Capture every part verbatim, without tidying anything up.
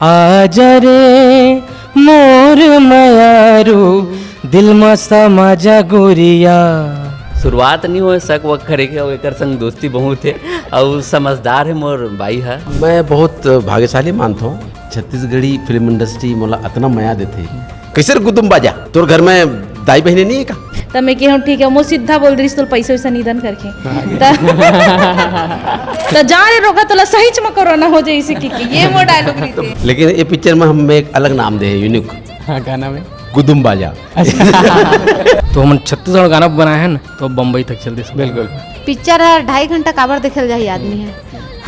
आजा रे मोर मयारू, दिल म समा जा गोरिया। शुरुआत नहीं होए शक वक करे के, अउ एकर संग दोस्ती बहुत है, अउ समझदार है मोर बाई हा। मैं बहुत भाग्यशाली मानता हूँ, छत्तीसगढ़ी फिल्म इंडस्ट्री मोला अतना मया देथे। कैसे रे गुदुम बाजा, तोर घर में दाई बहिनी नहीं है का? त मैं केहूँ, "ठीक है," मो सीधा बोल दिस, "तोला पैसा वैसा निधन करके।" त, त जा रे रोका, तोला सहीच म कोरोना हो जाए, इसे की, की ये मोर डायलॉग रहिथे। लेकिन ये पिक्चर में हम एक अलग नाम दे, यूनिक। हाँ, का नाम है? गुदुम बाजा। अच्छा। तो हमन छत्तीसगढ़ गाना बनाए हैं ना, तो बम्बई तक चल दे सकते हैं। बिल्कुल। पिक्चर ह ढाई घंटा काबर देखे ल जाही आदमी ह?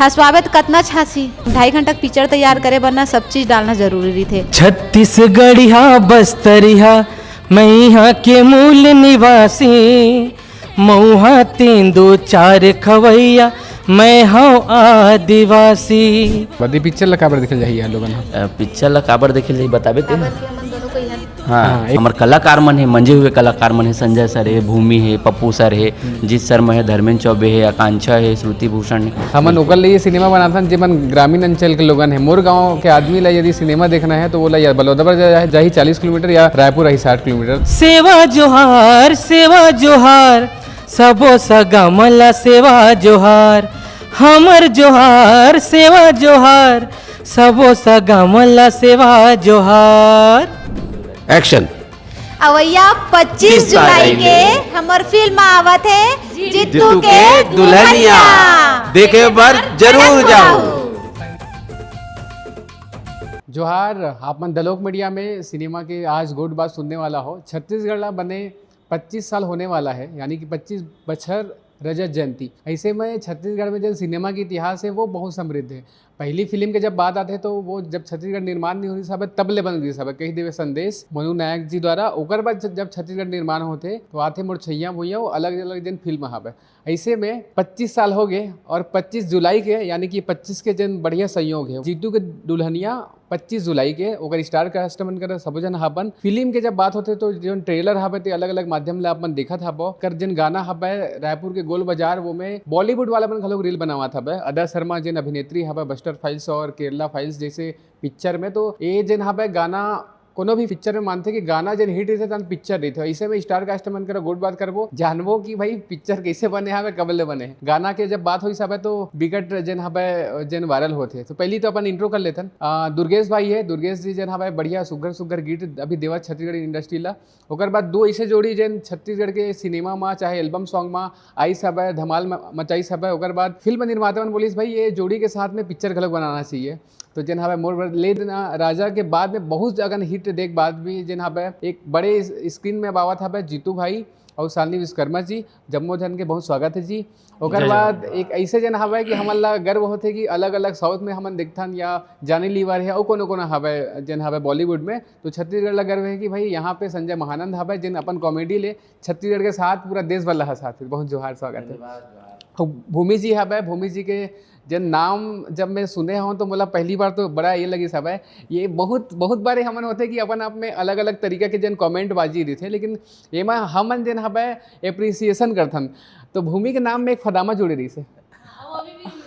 हंसवाबे त कतना छासी। ढाई घंटा के पिक्चर तैयार करे बर ना सब चीज डालना जरूरी रहिथे। छत्तीसगढ़िया बस्तरिया, मैं यहाँ के मूल निवासी, मऊहा तेंदू चार खवैया, मैं हूँ आदिवासी। बदी पिक्चर ला काबर देखे ल जाही यार लोगन ह? अ, पिक्चर ला काबर देखे ल जाही बताबे ते? काबर कि हमन दोनों को यहाँ हाँ, हाँ, एक हमर कलाकार मन हे, मंजे हुए कलाकार मन हे, संजय सर हे, भूमि हे, पप्पू सर हे, हम्म। जीत शर्मा हे, धर्मेंद्र चौबे हे, आकांक्षा हे, श्रुति भूषण हे। हमन ओकर लिए सिनेमा बनाथन, जेमन ग्रामीण अंचल के लोगन हे। मोर गांव के आदमी ला यदि सिनेमा देखना है, तो वो ला या बलौदाबाजार जा-, जाही चालीस किलोमीटर या रायपुर आही साठ किलोमीटर। सेवा जोहार, सेवा जोहार, सबो सगा मन ला सेवा जोहार, हमर जोहार, सेवा जोहार, सबो सगा मन ला सेवा जोहार। एक्शन। अवइया पच्चीस जुलाई के हमर फिल्म आवत हे जीतू के दुल्हनिया। देखे बर जरूर जाओ। जोहार, आप मन दलोक मीडिया में सिनेमा के आज गोठ बात सुनने वाला हो। छत्तीसगढ़ ला बने पच्चीस साल होने वाला है, यानी कि पच्चीस बछर रजत जयंती। ऐसे में छत्तीसगढ़ में जो सिनेमा के इतिहास है, वो बहुत समृद्ध है। पहली फिल्म के जब बात आथे, तो वो जब छत्तीसगढ़ निर्माण नहीं होने साहब, तब ले बन गई साहब, कही देवे संदेश मनु नायक जी द्वारा। ओकर बाद जब, जब छत्तीसगढ़ निर्माण होथे, तो आथे मोर छैया भुइया, वो अलग-अलग जन फिल्म हवे। ऐसे में पच्चीस साल हो गए और पच्चीस जुलाई के, यानी कि पच्चीस के जन बढ़िया संयोग है। जीतू के दुल्हनिया पच्चीस जुलाई के, ओकर स्टार कास्ट मन कर सबो जन हाबन। फिल्म के जब बात होथे, तो जो ट्रेलर हवे, ते अलग-अलग माध्यम ले आप मन देखत हाबो। कर जन गाना हवे रायपुर के गोल बाजार, वो में बॉलीवुड वाला मन घलोक रील बनावत हवे। अदा शर्मा जिन अभिनेत्री हवे बस्टर फाइल्स और केरला फाइल्स जैसे पिक्चर में, तो ये जिन हवे गाना कोनो भी पिक्चर में मानथे कि गाना जेन हिट रहिथे, तन पिक्चर रहिथे। ऐसे में स्टार कास्ट मन करा गोठ बात करबो, जानबो कि भाई पिक्चर कैसे बने हवे, कब ले बने हे। गाना के जब बात होइस हवे तो बिकट जेन हवे, जेन वायरल होथे। तो पहली तो अपन इंट्रो कर लेथन। आ, दुर्गेश भाई है, दुर्गेश जी जेन हवे बढ़िया सुग्घर सुग्घर गीत अभी देवत छत्तीसगढ़ इंडस्ट्री ला। ओकर बाद दो ऐसे जोड़ी जेन छत्तीसगढ़ के सिनेमा मा चाहे एल्बम सॉन्ग मा आइस हवे, धमाल म-, मचाइस हवे। ओकर बाद फिल्म निर्माता मन बोलिस भाई ये जोड़ी के साथ में पिक्चर घलोक बनाना चाहिए। तो जेन हवे मोर बर ले देना राजा के बाद में बहुत अगन हिट देख बाद भी जेन हवे एक बड़े स्क्रीन में अब आवत हवे जीतू भाई और शालिनी विश्वकर्मा जी, जम्मो झन के बहुत स्वागत है जी। ओकर जय बाद जवान। एक ऐसे जेन हवे कि हमन ला गर्व होथे कि अलग-अलग साउथ में हमन देखथन या जॉनी लीवर है और कोनो-कोनो हवे जेन हवे बॉलीवुड में, तो छत्तीसगढ़ ला गर्व है कि भाई यहाँ पे संजय महानंद हवे जेन अपन कॉमेडी ले छत्तीसगढ़ के साथ पूरा देश भर ला हंसाथे। बहुत जोहार, स्वागत है। धन्यवाद, जोहार। और भूमि जी हवे, भूमि जी के जन नाम जब मैं सुने हूँ तो मोला पहली बार तो बड़ा ये लगिस हवे। ये बहुत, बहुत बार हमन होथे कि अपन आप में अलग-अलग तरीका के जन कमेंट बाजी रहिथे, लेकिन एमा हमन जेन हवे एप्रिसिएशन करथन, तो भूमि के नाम में एक फदामा जुड़े रहिस हे। हाँ, वो अभी भी जुड़े।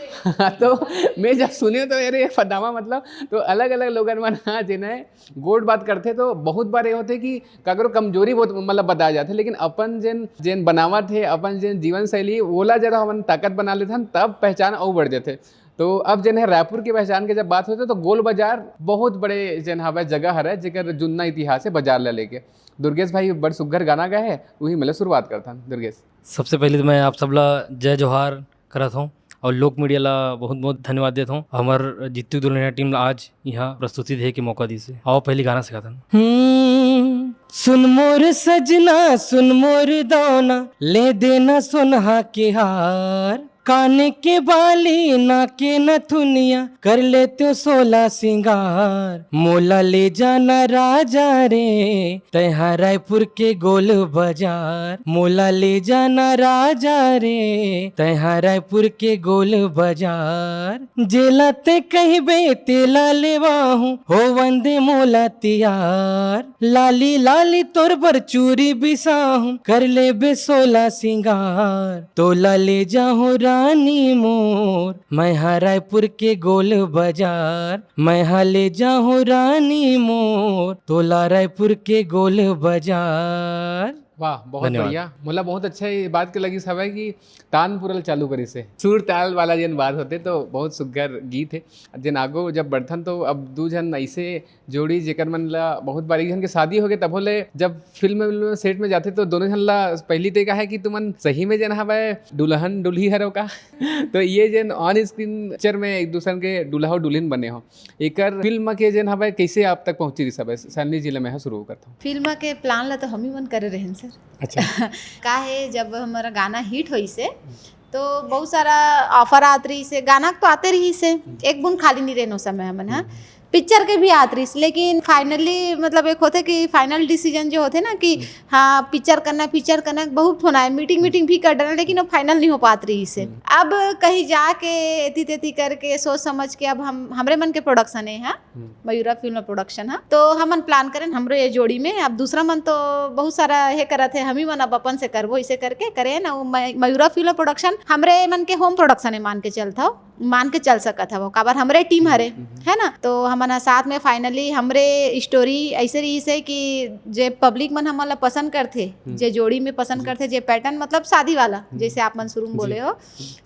तो मैं जब सुने तो अरे फदामा मतलब, तो अलग-अलग लोगन मन ह जेन है गोठ बात करथे तो बहुत बार ये होथे कि काकरो कमजोरी बहुत मतलब बताया जाथे, लेकिन अपन जेन, जेन बनावट है, अपन जेन जीवन शैली, ओला जब हमन ताकत बना लेथन, तब पहचान अउ बढ़ जाथे। तो अब जेन है रायपुर के पहचान के जब बात होथे तो गोल बाजार बहुत बड़े जेन हवय जगह हरय, जेकर जुन्ना इतिहास है बाजार ला लेके। दुर्गेश भाई बड़ सुग्घर गाना गाए है, उही में ले शुरुआत करथन दुर्गेश। सबसे पहले तो मैं आप सबला जय जोहार करत हूँ और लोक मीडिया ला बहुत बहुत धन्यवाद देत हूँ, हमर जीतू दुल्हनिया टीम ला आज यहाँ प्रस्तुति दे के मौका दिस हे। आओ पहली गाना सिखाथन। हम्म, सुन मोर सजना, सुन मोर दौना, ले देना सोनहा के हार, कान के बाली, ना के नथुनिया, कर ले तो सोला सिंगार। मोला ले जाना राजा रे, तैहा रायपुर के गोल बाजार। मोला ले जाना राजा रे, तैहा रायपुर के गोल बाजार। जेला ते कहिबे तेला लेवाहूँ, हो वंदे मोला तियार। लाली लाली तोर बर चूरी बिसाहूँ, कर लेबे सोला सिंगार। तोला ले जाहूँ रानी मोर, मैं हा रायपुर के गोल बाजार, मैं हा ले जाहूँ रानी मोर, तोला रायपुर के गोल बाजार। वाह, बहुत धन्यवाद। बढ़िया। मोला बहुत अच्छा ये बात के लगिस हवय कि तान पुरल चालू करिस हे। सुर ताल वाला जेन बात होथे, तो बहुत सुग्घर गीत हे। जेन आगू जब बढ़थन, तो अब दू झन ऐसे जोड़ी, जेकर मन ला बहुत बार, एक झन के शादी होगे, तभो ले जब फिल्म, फिल्म सेट में जाथे, तो दोनों झन ला पहली तो ये कहे कि तुमन सही में जेन हवय दुल्हन दुल्ही हरो का? तो ये जेन on screen picture में एक दूसर के दूल्हा और दुल्हन बने हो, एकर फिल्म के जेन हवय, कैसे आप तक पहुंची रिस हवय? सैलनी जी ले मैं ह शुरू करता हूँ। फिल्म के प्लान ला तो हम ही मन करे रहेन सर। अच्छा। का है, जब हमारा गाना हिट होइस हे, तो बहुत सारा ऑफर आत रहिस हे, गाना तो आते रहिस हे, एक बूंद खाली नहीं रहेन ओ समय हमन हा। हम्म। पिक्चर के भी आत रहिस, लेकिन फाइनली, मतलब, एक होथे कि फाइनल डिसीजन जो होथे ना कि हाँ, पिक्चर करना, पिक्चर करना, बहुत होना है, मीटिंग, मीटिंग भी कर डारन, लेकिन वो फाइनल नहीं हो पात रहिस हे। हम्म। अब कहीं जाके एती तेती करके सोच समझ के, अब हम, हमरे मन के प्रोडक्शन हे, हाँ, हम्म। मयूरा फिल्म प्रोडक्शन है, तो हमन प्लान करेन हमरो ये जोड़ी में। अब दूसरा मन तो बहुत सारा हे करत हे, हम ही मन अब अपन से करबो, इसे करके करेन। अउ मय-, मयूरा फिल्म प्रोडक्शन हमरे मन के होम प्रोडक्शन हे, मान के चलत हव, मान के चल सकत हव, काबर हमरे टीम हरे, हम्म, हम्म। है ना? तो हमन ह साथ में फाइनली हमरे स्टोरी ऐसे रहिस हे कि जे पब्लिक मन हमन ला पसंद करथे, हम्म। जे जोड़ी में पसंद जी। करथे, जे पैटर्न, मतलब शादी वाला, हम्म। जैसे आप मन शुरू में जी। बोले हो,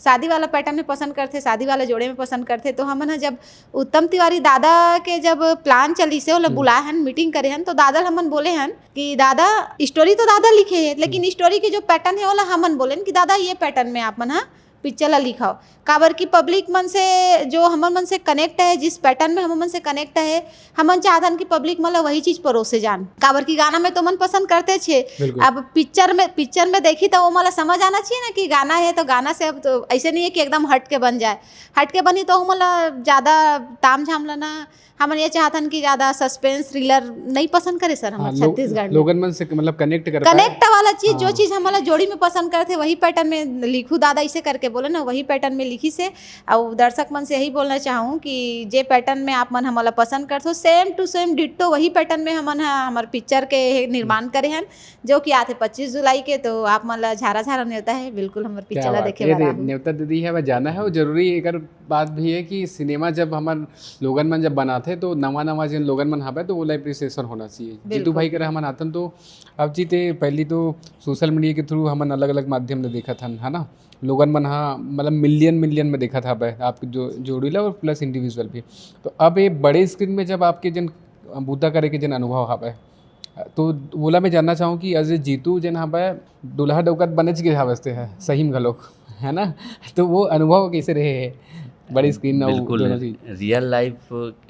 शादी वाला पैटर्न में पसंद करथे, शादी वाला जोड़े में पसंद करथे, तो हमन ह जब उत्तम तिवारी दादा के जब प्लान चलिस हे, ओला हम्म। बुलाए हन, मीटिंग करे हन, तो दादा ल हमन बोले हन कि दादा, स्टोरी तो दादा लिखे हे, लेकिन हम्म। स्टोरी के जो पैटर्न हे, ओला हमन बोलेन कि दादा, ये पैटर्न में आप मन ह पिक्चर ला लिखव। काबर कि पब्लिक मन से, जो हमन मन से कनेक्ट है, जिस पैटर्न में हमन मन से कनेक्ट है, हमन चाहथन कि पब्लिक मन ला वही चीज परोसे जान। काबर कि गाना में तो मन पसंद करते छे। बिल्कुल। अब पिक्चर में, पिक्चर में देखी तो वो मन ला समझ आना चाहिए ना कि गाना है, तो गाना से अब तो ऐसे नहीं है कि एकदम हट के बन जाए। हट के बनही तो हमन ला ज्यादा ताम झाम ला ना, हमन ये चाहथन कि ज्यादा सस्पेंस थ्रिलर नहीं पसंद करे सर, हमर हाँ, लो-, छत्तीसगढ़ में। लोगन मन से, मतलब, कनेक्ट कर पाए। कनेक्ट वाला चीज, जो हाँ। चीज हमन ला जोड़ी में पसंद करथे, वही पैटर्न में लिखू दादा, इसे करके बोले ना, वही पैटर्न में लिखिस हे। अउ दर्शक मन से यही बोलना चाहूँ कि जे पैटर्न में आप मन हमन ला पसंद करथो, same to same ditto वही पैटर्न में हमन ह हमर पिक्चर के निर्माण करे हन, जो कि आथे पच्चीस जुलाई के। तो आप मन ला झारा झारा नेवता है, बिल्कुल हमर क्या पिक्चर ला बात। देखे ये बर दे-, आहू। नेवता दे दी है, वह जाना है। और जरूरी एकर बात भी है कि सिनेमा जब हमर लोगन मन जब बनाथे, तो नवा नवा जिन लोगन मन हवय, तो ओला अप्रिसिएशन होना चाहिए। जीतू बिल्कुल। भाई करा हमन आथन, तो अब जी ते पहली तो सोशल मीडिया के थ्रू हमन अलग अलग माध्यम ले देखत हन, है ना? लोगन मन हा, मतलब, मिलियन मिलियन में देखत हवय आपके जो जोड़ी ला, और प्लस इंडिविजुअल भी। तो अब ये बड़े स्क्रीन में जब आपके जन बूता करे के जन अनुभव हवय, तो ओला मैं जानना चाहूँ कि एज ए जीतू जन हवय, दुल्हा डौकत बनेच गे हवस ते है, सही में घलोक, है ना? तो वो अनुभव कैसे रहे है बड़ी स्क्रीन और बिल्कुल, दोनों चीज? रियल लाइफ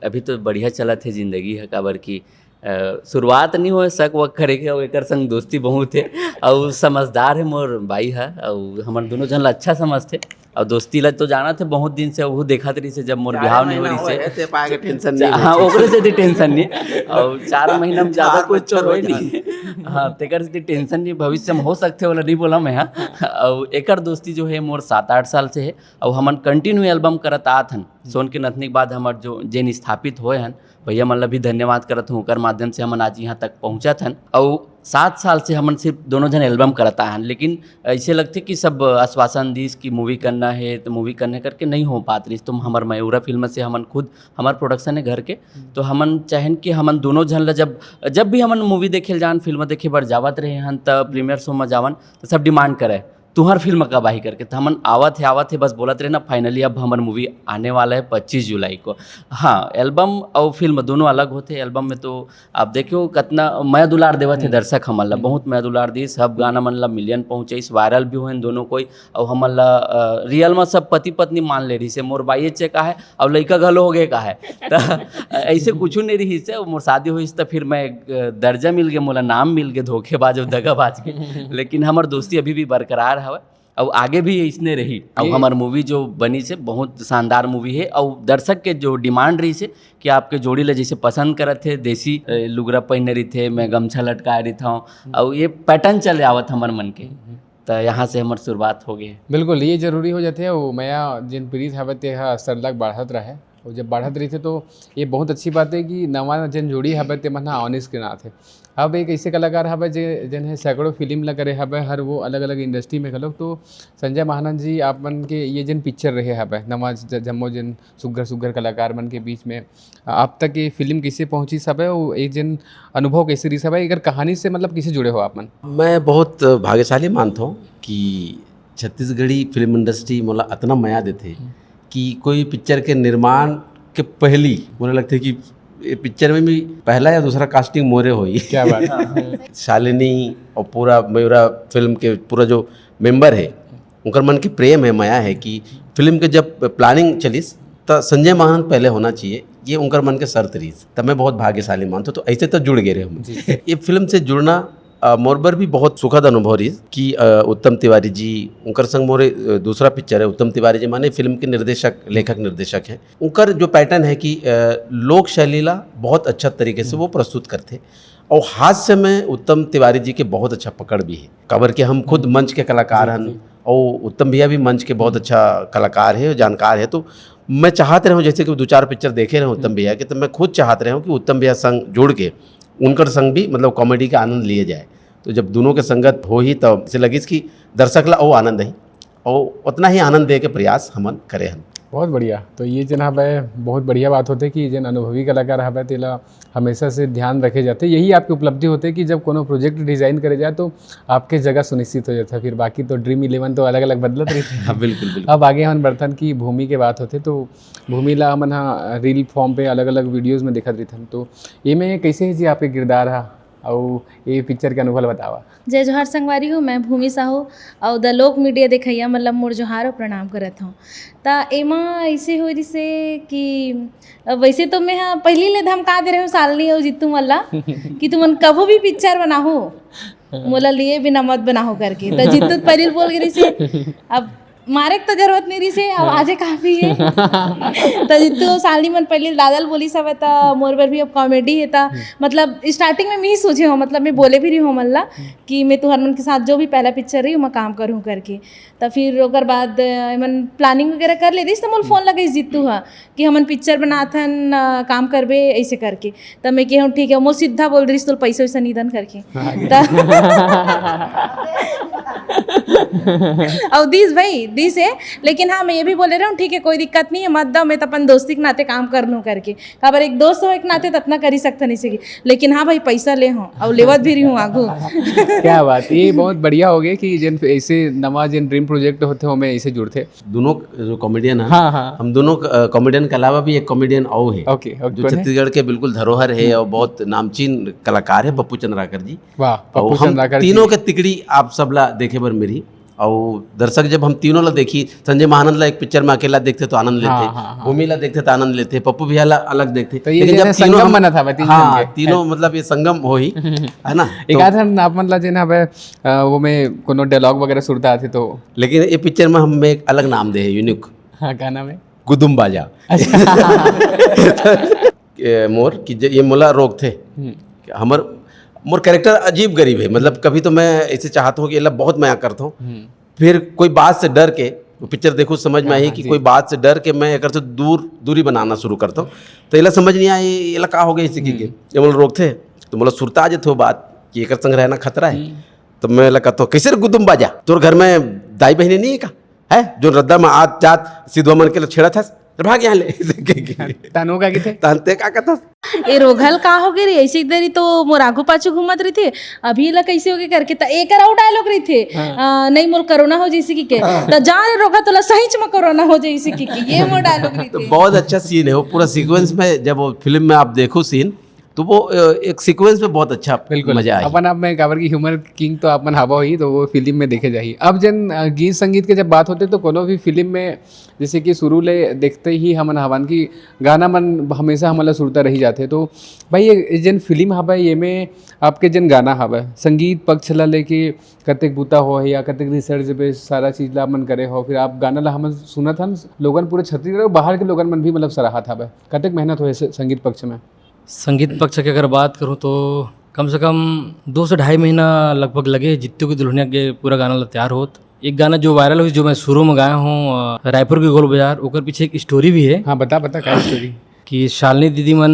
अभी तो बढ़िया चलत हे जिंदगी ह, काबर कि, अ, शुरुआत नहीं होए शक वक करे के, अउ एकर संग दोस्ती बहुत हे, अउ समझदार हे मोर बाई ह, अउ हमन दोनों झन ला अच्छा समझथे, अउ दोस्ती ला तो जानत हे बहुत दिन से, वो देखत रहिस हे जब मोर चारे बिहाव नहीं महीना होइस होए हे। हे, ते पाए के टेंशन नहीं चा-, हाँ, होए। ओकरे सेती टेंशन नहीं, अउ चार महीना में ज्यादा चार कुछ तो बच्चा होए होए नहीं। हाँ, तेकर सेती टेंशन नहीं, भविष्य में हो सकथे, ओला नहीं बोला मैं, हाँ। अउ एकर दोस्ती जो हे मोर सात आठ साल से हे, अउ हमन कंटिन्यू एल्बम करत आत हन। सोन के नथनी के बाद हमर जो जेन स्थापित होए हन, भैया मन ला भी धन्यवाद करत हूँ, ओकर माध्यम से हमन आज यहाँ तक पहुँचत हन। अउ सात साल से हमन सिर्फ दोनों झन एल्बम करत आए हन, लेकिन ऐसे लगथे कि सब आश्वासन दिस कि मूवी करना है, तो मूवी करने करके नहीं हो पात रहिस। तो हमर मयूरा फिल्म से हमन खुद, हमर प्रोडक्शन है घर के, तो हमन चाहेन कि हमन दोनों झन ला जब, जब भी हमन मूवी देखे ल जान, फिल्म देखे बर जावत रहे हन, त प्रीमियर शो में जावन, तो सब डिमांड करे, "तुहर फिल्म कब आही?" करके। तो हमन आवत है, आवत है, बस बोलत रहे ना, फाइनली अब हमर मूवी आने वाला है पच्चीस जुलाई को। हाँ, एल्बम और फिल्म दोनों अलग होते। एल्बम में तो आप देखियो, कितना मया दुलार देवत है हम्म। दर्शक हमन ला, हम्म। बहुत मया दुलार दी, सब गाना मन ला मिलियन पहुँचाइस, वायरल भी होएन दोनों कोई, और हमन ला, अ, रियल में सब पति पत्नी मान ले रहिस हे, मोर बाई चेक आहे, और लइका घलो हो गए का है। त ऐसे कुछ नहीं रहिस हे, मोर शादी होइस त फिर मैं, अ, दर्जा मिल गए, मोला नाम मिल गए धोखेबाज और दगाबाज के। लेकिन हमर दोस्ती अभी भी बरकरार हवे। अउ आगे भी अइसने रही। अउ ये हमर मूवी जो बनिस हे, बहुत शानदार मूवी हे। अउ दर्शक के जो डिमांड रहिस हे कि आपके जोड़ी ला जैसे पसंद करत हे, देसी, अ, लुगरा पहिने रहिथे, मैं गमछा लटकाए रहिथंव, हम्म। अउ ये पैटर्न चले आवत हमर मन के, हम्म। त यहाँ से हमर शुरुआत हो गए। बिल्कुल, ये जरूरी हो जाथे। अउ मया जेन प्रीत हवे, ते ह सरलग बाढ़त रहे। अउ जब बाढ़त रहिथे तो ये बहुत अच्छी बात है कि नवा जेन जोड़ी हवय ते मन ह on screen आथे। अब एक ऐसे कलाकार हवय जे, जेन हे सैकड़ों फिल्म ला करे हवय, हर वो अलग-अलग industry में घलोक। तो संजय महानंद जी, आप मन के ये जेन पिक्चर रहे हवय, नवा ज-, जम्मो जेन सुग्घर-सुग्घर कलाकार मन के बीच में, आप तक ये फिल्म कैसे पहुँचिस हवय अउ एक जेन अनुभव कैसे रिहिस हवय, एकर कहानी से मतलब कैसे जुड़े हो आप मन? मैं बहुत भाग्यशाली मानथों कि छत्तीसगढ़ी फिल्म industry मोला अतना मया देथे हम्म। कि कोई पिक्चर के निर्माण के पहली मोला लगथे कि ये पिक्चर में भी पहला या दूसरा casting मोरे होही। क्या बात है। शालिनी और पूरा मयूरा फिल्म के पूरा जो member है, उनकर मन के प्रेम है, मया है कि फिल्म के जब planning चलिस, त संजय महानंद पहले होना चाहिए, ये उनकर मन के शर्त रहिस। त मैं बहुत भाग्यशाली मानथों, तो ऐसे तो जुड़ गए रहे हम। जी। ये फिल्म से जुड़ना, अ, मोर बर भी बहुत सुखद अनुभव रहिस कि, अ, उत्तम तिवारी जी, उनकर संग मोरे, अ, दूसरा पिक्चर है। उत्तम तिवारी जी माने फिल्म के निर्देशक, लेखक निर्देशक हैं। उनकर जो pattern है कि, अ, लोक शैली ला बहुत अच्छा तरीके से वो प्रस्तुत करथे। और हास्य में उत्तम तिवारी जी के बहुत अच्छा पकड़ भी है, काबर कि हम खुद मंच के कलाकार जी, हन, जी। और उत्तम भैया भी मंच के बहुत अच्छा कलाकार है, जानकार है। तो मैं चाहत रहे हूँ, जैसे कि दो चार पिक्चर देखे रहे हूँ उत्तम हम्म। भैया के, तो मैं खुद चाहत रहे हूँ कि उत्तम भैया संग जुड़ के उनकर संग भी मतलब कॉमेडी का आनंद लिए जाए। तो जब दोनों के संगत होही, तब से लगिस कि दर्शक ला वो आनंद ही, और उतना ही आनंद दे के प्रयास हमन करे हन। बहुत बढ़िया। तो ये जेन हवय, बहुत बढ़िया बात होथे कि जेन अनुभवी कलाकार हवय, तेला हमेशा से ध्यान रखे जाथे। यही आपकी उपलब्धि होथे कि जब कोनो project design करे जाए, तो आपके जगह सुनिश्चित हो जाथे। फिर बाकी तो dream eleven तो अलग-अलग बदलत रहिथे। हाँ, बिल्कुल, बिल्कुल। अब आगे हमन बढ़थन कि भूमि के बात होथे, तो भूमि ला हमन ह reel form पे अलग-अलग videos में देखत रहिथन। तो ये में कैसे है जी आपके किरदार हा, अउ ये पिक्चर के अनुभव ला बतावा? जय जोहार संगवारी हो, मैं भूमि साहू अउ द लोक मीडिया देखइया मन ला मोर जोहार अउ प्रणाम करत हौं। त एमा अइसे होय रिहिसे कि, अ, वइसे तो मैं ह पहिली ले धमका दे रहे हौं सालनी अउ जीतू मन ला कि तुमन कभू भी पिक्चर बनाहू, मोला लिए बिना मत बनाहू करके। त जीतू त पहिली ले बोल गे रिहिसे, अब मारे के तो जरूरत नहीं रहिसे, अब हाँ। आजे काफी है। त जीतू सालनी मन पहिली दादा ल बोलिस हवय, त मोर बर भी अब कॉमेडी है, त हम्म। मतलब स्टार्टिंग में मैं ही सोचे हौं, मतलब मैं बोले भी रही हौं मन ला हम्म। कि मैं तुहर मन के साथ जो भी पहला पिक्चर रही, ओमा काम करूँ करके। त फिर ओकर बाद, अ, एमन प्लानिंग वगैरह कर ले रहिस, त मोला हम्म। फोन लगइस जीतू ह कि हमन पिक्चर बनाथन, अ, काम करबे, ऐसे करके। त मैं कहे हौं, "ठीक है।" मोला सीधा बोल दे रिहिस, "तोला पैसा वैसा नहीं दन," करके। हाँ। त अउ दिस भाई, दिस है, लेकिन हाँ, मैं ये भी बोले रहे हौं, "ठीक है, कोई दिक्कत नहीं है, मत दो, मैं तो अपन दोस्ती के नाते काम कर लूँ," करके। काबर एक दोस्त होए के नाते त अतना कर ही सकथन इसे की। लेकिन हाँ भाई, पैसा ले हौं, अउ लेवत भी रही हूँ आगू। क्या बात, ये बहुत बढ़िया हो गया कि जेन ऐसे नवा जेन dream project होथे, ओमे ऐसे जुड़थे। दोनों जो comedian हैं, हाँ, हाँ। हम दोनों, अ, comedian के अलावा भी एक comedian और है, OK, OK, जो कौन है? छत्तीसगढ़ के बिल्कुल धरोहर है हम्म। और बहुत नामचीन कलाकार है, पप्पू चंद्राकर जी। वाह, और पप्पू हम चंद्राकर तीनों जी। के तिकड़ी आप सब ला देखे बर मिलही। और दर्शक जब हम तीनों ला देखही, संजय महानंद ला एक पिक्चर में अकेला देखथे तो आनंद लेथे, हाँ, हाँ, हाँ। भूमि ला देखथे तो आनंद लेथे, पप्पू भैया ला अलग देखथे। तो ये लेकिन जने जब तीनों संगम हम, बनत हवय तीन हाँ, जन के। तीनों मतलब ये संगम होही, है ना? एक तो आध हम आप मन ला जेन हवय, अ, वो में कोनो dialogue वगैरह सुरता आथे तो। लेकिन ये पिक्चर में हम एक अलग नाम दे हे, unique। हाँ, का नाम है? गुदुम बाजा। अच्छा। ए, मोर कि जे ये मोला रोकथे। हम्म। हमर, मोर character अजीब गरीब है, मतलब कभी तो मैं ऐसे चाहत हौं कि एला बहुत मया करत हौं, हम्म। फिर कोई बात से डर के, वो पिक्चर देखहू समझ में हाँ, आही हाँ, कि जी। कोई बात से डर के मैं एकर से दूर, दूरी बनाना शुरू करत हौं। तो एला समझ नहीं आए, एला का हो गया इसी की हम्म। के? ये मोला रोकथे, तो मोला सुरता आ जाथे वो बात कि एकर संग रहना खतरा है। हम्म। तो मैं एला कहत हौं, "कैसे रे गुदुम बाजा, तोर घर में दाई बहिनी नहीं है का? है जो रद्दा में आत जात सिधवा मन के ल छेड़त हस, भाग यहाँ ले।" तनु का किथे? तन ते का कहत हस? ए रोघल का हो गे रे, ऐसे इधर ही तो मोर आगू पाछू घूमत रहिथे, अभी ला कैसे हो गे करके। त एकर अउ dialogue रहिथे, हाँ। अ, "नहीं मोर कोरोना हो जइसे कि के।" त "जा रे रोघा, तोला सहीच में कोरोना हो जइसे कि के।" ये मोर dialogue तो रहिथे। बहुत अच्छा scene है वो पूरा sequence में, जब वो फिल्म में आप देखो scene, तो वो, अ, एक sequence में बहुत अच्छा बिल्कुल। मजा आही। अपन आप में काबर की humor king तो आप मन हवा होही, तो वो फिल्म में देखे जाही। अब जेन, अ, गीत संगीत के जब बात होथे, तो कोनो भी फिल्म में जैसे कि शुरू ले देखते ही हमन हवन कि गाना मन हमेशा हमन ला सुरता रही जाथे। तो भाई, ये जेन फिल्म हवय, ये में आपके जेन गाना हवय, संगीत पक्ष ला लेके कतेक बुता होहे या कतेक research पे सारा चीज ला मन करे हो, फिर आप गाना ला हमन सुनत हन, लोगन पूरे छत्तीसगढ़ और बाहर के लोगन मन भी मतलब सराहत हवय। कतेक मेहनत होहे से-, संगीत पक्ष में? संगीत पक्ष के अगर बात करूँ तो कम से कम दो से ढाई महीना लगभग लगे, जित्तू की दुल्हनिया के पूरा गाना ला तैयार होत। एक गाना जो वायरल हुई, जो मैं शुरू में गाया हूँ, अ, रायपुर के गोल बाजार, ओकर पीछे एक स्टोरी भी है। हाँ, बता, बता, का स्टोरी? कि शालिनी दीदी मन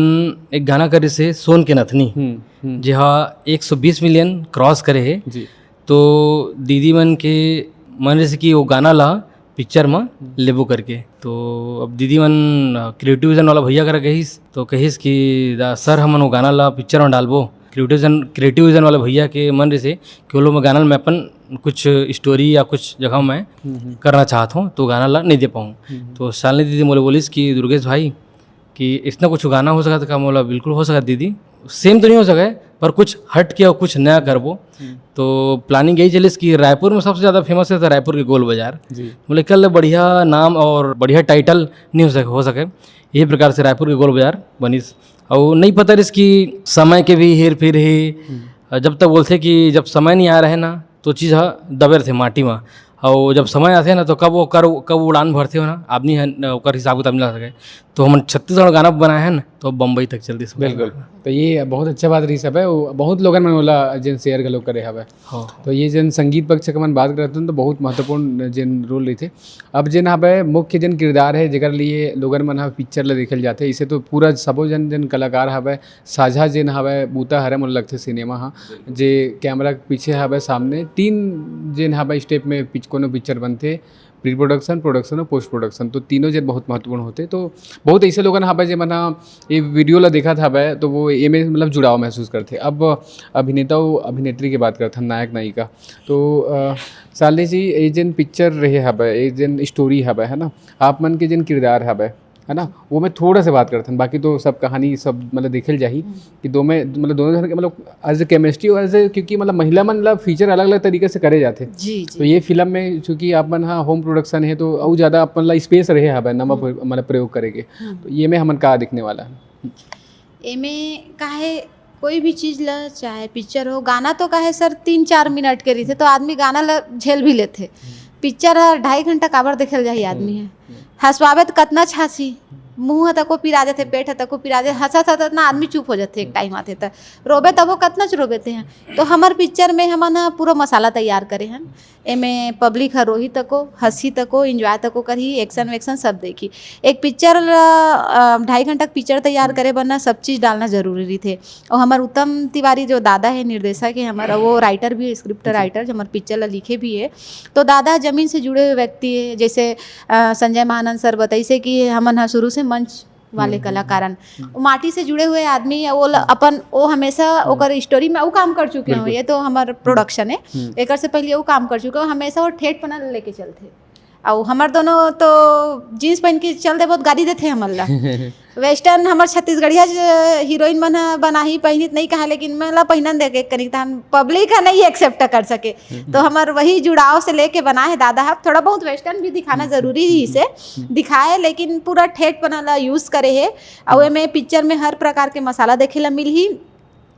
एक गाना करिस हे, सोन के नथनी, हम्म, हम्म। जेहा एक सौ बीस मिलियन क्रॉस करे हे। जी। तो दीदी मन के मन रहिस कि वो गाना ला पिक्चर म लेबो करके। तो अब दीदी मन, अ, क्रिएटिव विजन वाला भैया करा गइस, तो कहिस कि दा-, सर, हमन वो गाना ला पिक्चर म डालबो। क्रिएटिव विजन, क्रिएटिव विजन वाला भैया के मन रहिस हे कि वो लोग में गाना में अपन कुछ स्टोरी या कुछ जगह मैं हम्म, हम्म। करना चाहत हूँ, तो गाना ला नहीं दे पाऊँ। हम्म। तो शालिनी दीदी मोले बोलिस कि दुर्गेश भाई, कि इसने कुछ गाना हो सकत का? मोला बिल्कुल हो सकत दीदी, सेम तो नहीं हो सके, पर कुछ हट के और कुछ नया करबो। हम्म। तो प्लानिंग यही चलिस कि रायपुर में सबसे ज़्यादा फेमस है तो रायपुर के गोल बाजार। जी। बोले, "कल बढ़िया नाम और बढ़िया टाइटल नहीं हो सके, हो सके।" ये प्रकार से रायपुर के गोल बाजार बनिस। और नहीं पता रहिस कि समय के भी हेर फेर हे। हम्म। जब तक बोलथे कि जब समय नहीं आ रहे ना, तो चीज़ ह दबे रहिथे माटी म। और जब समय आथे ना, तो कब वो कर, कब उड़ान भरथे हो ना, आदमी ह न, ओकर हिसाब किताब नहीं लगा सके। तो हमन छत्तीसगढ़ गाना बनाए हैं ना, तो बम्बई तक चल दिस। बिल्कुल। तो ये बहुत अच्छा बात रहिस हवे, वो बहुत लोगन मन ओला जेन शेयर घलो करे हवे। हाँ। तो ये जेन संगीत पक्ष के मन बात करत हन, तो बहुत महत्वपूर्ण जेन रोल रहिथे। अब जेन हवे मुख्य जेन किरदार है, जेकर लिए लोगन मन ह पिक्चर ल देखल जाथे, इसे तो पूरा सबो जन जेन कलाकार हवे, साझा जेन हवे बूता हरे मोला लगथे सिनेमा ह, जे कैमरा के पीछे हवे, सामने तीन जेन हवे स्टेप में पिच-, कोनो पिक्चर बनथे, प्री प्रोडक्शन, प्रोडक्शन और पोस्ट प्रोडक्शन, तो तीनों जेन बहुत महत्वपूर्ण होथे। तो बहुत ऐसे लोगन हवे जे मन ह ये वीडियो ला देखत हवे, तो वो एमे मतलब जुड़ाव महसूस करथे। अब अभिनेता अउ अभिनेत्री के बात करथन, नायक नायिका, तो, अ, शालिनी जी, ये जेन पिक्चर रहे हवे, ये जेन स्टोरी हवे, है ना, आप मन के जेन किरदार हवे, है ना, वो मैं थोड़ा से बात करथन, बाकी तो सब कहानी सब मतलब देखल जाही हम्म। कि दो में मतलब दोनों जन के मतलब as a chemistry और as a, क्योंकि मतलब महिला मन ला फीचर अलग-अलग तरीके से करे जाथे। जी, जी। तो ये फिल्म में चूंकि आप मन हा होम प्रोडक्शन है, तो अउ ज़्यादा आप मन ला स्पेस रहे हवे नवा हम्म। प्र-, मतलब प्रयोग करे के। हम्म। तो ये में हमन का दिखने वाला है? एमे का है, कोई भी चीज ला, चाहे पिक्चर हो, गाना तो का है सर, तीन चार मिनट के रहिथे, तो आदमी गाना ला झेल भी लेथे। हम्म। पिक्चर ह ढाई घंटा काबर देखल जाही आदमी हम्म। है? हम्म। हंसवावे तो कतना छासी, मुंह ह तको पिरा जाथे, पेट ह तको पिरा जाथे, हंसत हंसत ना आदमी चुप हो जाथे, एक टाइम आथे त रोबे तभो कतना च रोबे ते हैं। तो हमर पिक्चर में हमन ह पूरा मसाला तैयार करे हन। एमे पब्लिक ह रोही तको, हंसी तको, एंजॉय तको करही, एक्शन वैक्शन सब देखही। एक पिक्चर ल, अ, ढाई घंटा के पिक्चर तैयार करे बर ना सब चीज डालना जरूरी रहिथे। और हमर उत्तम तिवारी जो दादा है, निर्देशक है हमर, वो राइटर भी है, स्क्रिप्ट राइटर, जो हमर पिक्चर ला लिखे भी है। तो दादा जमीन से जुड़े हुए व्यक्ति है, जैसे, अ, संजय महानंद सर बताइसे कि हमन ह शुरू से मंच वाले हम्म, हम्म, कलाकारन। हम्म। वो माटी से जुड़े हुए आदमी है, वो ल-, हम्म। अपन, वो हमेशा हम्म। ओकर स्टोरी में वो काम कर चुके हो, बिल्कुल। ये तो हमर प्रोडक्शन है, हम्म। एकर से पहले वो काम कर चुके हो, हमेशा वो ठेठ पना लेके चलथे। अउ हमर दोनों तो जींस पहन के चल देबो त गाली देथे हमन ला। वेस्टर्न हमर छत्तीसगढ़िया ज-, हीरोइन मन ह बनाही पहिनित नहीं कहा, लेकिन मैं ला पहिनन दे के कनिक तहन पब्लिक ह नहीं एक्सेप्ट कर सके। तो हमर वही जुड़ाव से लेके बना है दादा ह। थोड़ा बहुत वेस्टर्न भी दिखाना जरूरी ही से दिखाए, लेकिन पूरा ठेठ पना ला यूज करे हे। अउ एमे पिक्चर में हर प्रकार के मसाला देखे ला मिलही।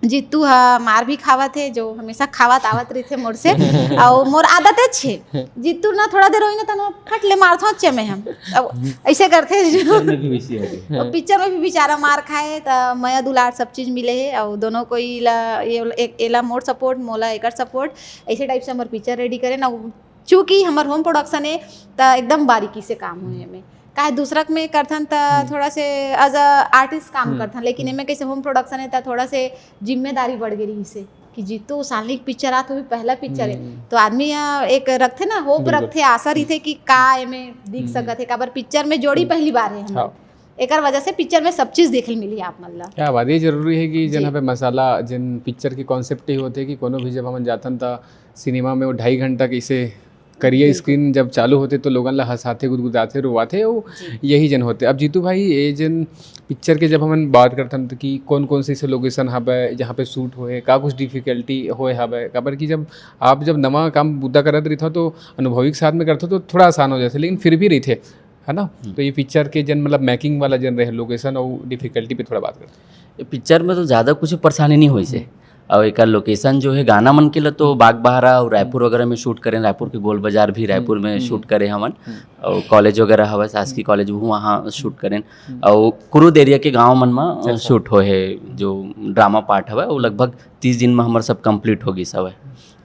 जीतू ह मार भी खावत हे, जो हमेशा खावत आवत रहिथे मोर से, अउ मोर आदत छे। जीतू ना थोड़ा देर होई ना, तनो फट ले मारथों चे में हम। अब ऐसे करथे जो पिक्चर में भी वैसे ही होथे। और पिक्चर में भी बेचारा मार खाए, त मया दुलार सब चीज मिले हे, अउ दोनों कोई ला, ये एक, एला मोर सपोर्ट, मोला एकर सपोर्ट, ऐसे टाइप से हमर पिक्चर रेडी करे ना। चूंकि हमर होम प्रोडक्शन है, त एकदम बारीकी से काम होए एमे। काहे दूसरा में करथन त हम्म। थोड़ा से as a artist काम हम्म, करथन, लेकिन हम्म। एमे कैसे होम प्रोडक्शन है, त थोड़ा से जिम्मेदारी बढ़ गई रहिसे कि जीतू सालनी के पिक्चर आत होही, पहला पिक्चर है, हम्म। तो आदमी ह एक रखथे ना, होप बिल्कुल। रखथे, आशा रहिथे कि का एमे दिख हम्म। सकत है, काबर पिक्चर में जोड़ी हम्म। पहली बार है हमर। हाँ। एकर वजह से पिक्चर में सब चीज देखे ल मिली आप मन ला। क्या बात, ये जरूरी है कि जी। जन पे मसाला, जन पिक्चर के कॉन्सेप्ट ही होथे कि कोनो भी जब हमन जाथन त सिनेमा में वो ढाई घंटा कैसे करिए बिल्कुल। स्क्रीन जब चालू होथे तो लोगन ला हंसाथे, गुदगुदाथे, रोवाथे, वो जी। यही जन होथे। अब जीतू भाई, ये जन पिक्चर के जब हमन बात करथन त कि कौन कौन से ऐसे लोकेशन हवय जहाँ पे शूट होए, का कुछ डिफिकल्टी होए हवय, काबर कि जब आप जब नवा काम बुता करत रहिथव तो अनुभवी के साथ में करथव तो थोड़ा आसान हो जाथे, लेकिन फिर भी रहिथे, है ना? हम्म। तो ये पिक्चर के जन मतलब मेकिंग वाला जन रहे लोकेशन और डिफिकल्टी पे थोड़ा बात करथन। ये पिक्चर में तो ज़्यादा कुछ परेशानी नहीं होइस हे। हम्म। और एकर लोकेशन जो है गाना मन के लिए तो बाग बहारा और रायपुर हम्म। वगैरह में शूट करेन, रायपुर के गोल बाजार भी रायपुर हम्म, में हम्म। शूट करे हमन। हम्म। और कॉलेज वगैरह हवय, शासकीय हम्म। कॉलेज, वो वहाँ शूट करेन। हम्म। और कुरुद एरिया के गांव मन में अच्छा। शूट होए हे, जो ड्रामा पार्ट हवय, वो लगभग तीस दिन में हमर सब कंप्लीट हो गिस हवय।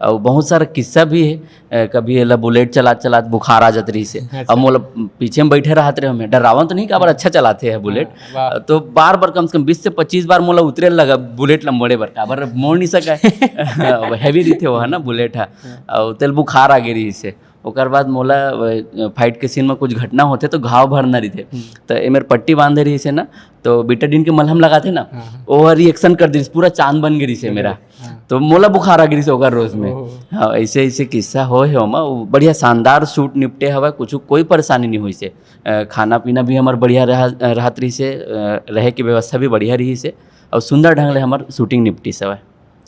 अउ बहुत सारा किस्सा भी हे। अ, कभी एला बुलेट चलात चलात बुखार आ जात रहिस हे। अच्छा। अब मोला पीछे में बैठे रहत रहे, हमें डरावन तो नहीं, काबर अच्छा चलाते हैं बुलेट। हाँ, वाह। तो बार बार, कम से कम बीस से पच्चीस बार मोला उतरे लगा बुलेट ला मोड़े बर, काबर मोड़ नहीं सका। अब हैवी रहिथे वो, है ना, बुलेट हा। हाँ। अउ तेल बुखार आ गे रहिस हे। ओकर बाद मोला, अ, फाइट के सीन में कुछ घटना होथे तो घाव भरना रहिथे। हम्म। तो एमेर पट्टी बांधे रहिस हे ना, तो बीटाडीन के मलहम लगाथे ना, हाँ, हाँ। वो रिएक्शन कर दिस, पूरा चांद बन गे रहिस हे मेरा। हाँ। तो मोला बुखार आ गे रहिस हे ओकर रोज में। ओह। हाँ, ऐसे ऐसे किस्सा होए हे ओमा। वो बढ़िया शानदार शूट निपटे हवय, कुछ कोई परेशानी नहीं होइस हे। अ, खाना पीना भी हमर बढ़िया रहा, रहत रहिस हे, अ, रहे के व्यवस्था भी बढ़िया रहिस हे, अउ सुंदर ढंग ले हमर शूटिंग निपटिस हवय।